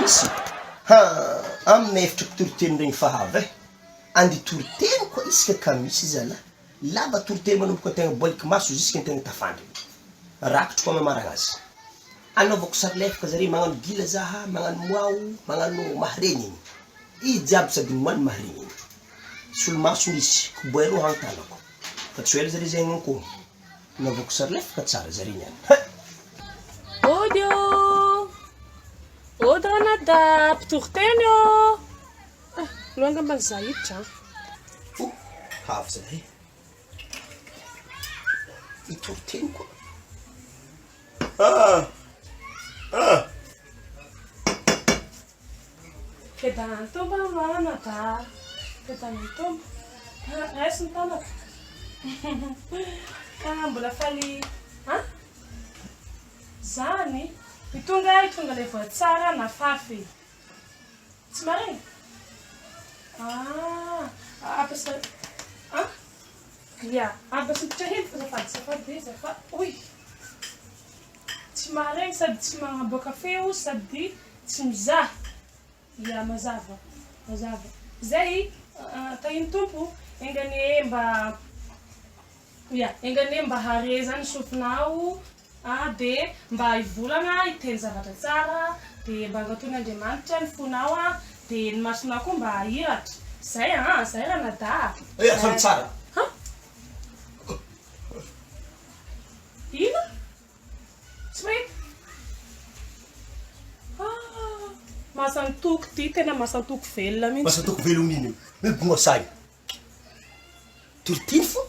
misy? Ha, aminay efitra mpitoriteny regny fa avy eh. Andeha toriteny koa isika ka misy zalahy. Lava toriteny manomboka antegna bôliky maso jusque antegna tafandry. Rakitro koa mamaragna azy. Anaovako sary lefaka zare magnano gila zaha, magnano moao, magnano maharegny igny. Izy jiaby sady moany maharegny igny. Solomaso misy, koboay rô hagny tanako. Fa tsy ho ela zare zay hagnankoho. Anaovako sary lefaka tsara zare niany. Hay! Ody ô! Ody ranadahy, mpitoriteny ô! Ah, aleo angamba za hiditra an. Oh, avy zalahy e. Hitory teny koa. Ah! Ah! Fiadanan'ny Tompo anadahy. Fiadanan'ny Tompo. Raiso ny tanako. Ka mbola faly an? Zany. Ny tonga hitondra ilay voa tsara nafafy. Tsy marina? Ah, ampiasa ah? Ya, ampiasintitra hely fa azafady azafady eh, azafady, oy! Tsy maharegny sady tsy magnaboaka feo sady tsy mizaha. Ya, mazava, mazava. Zay, tahin'ny Tompo, enga anie mba, ya, enga anie mba hare zany sofinao A dia mba hivolagna hiteny zavatra tsara dia mba angatohin' Andriamanitra ny fonao a dia ny masonao koa mba hahiratra zay an zay ranadahy Eh, ataovy tsara. Ha? Ino? Tsy mahita? Ah, masan-toky ty, tena masan-toky velona mihitsy. Masan-toky velona ino? Mibonga saina. Torotiny fo.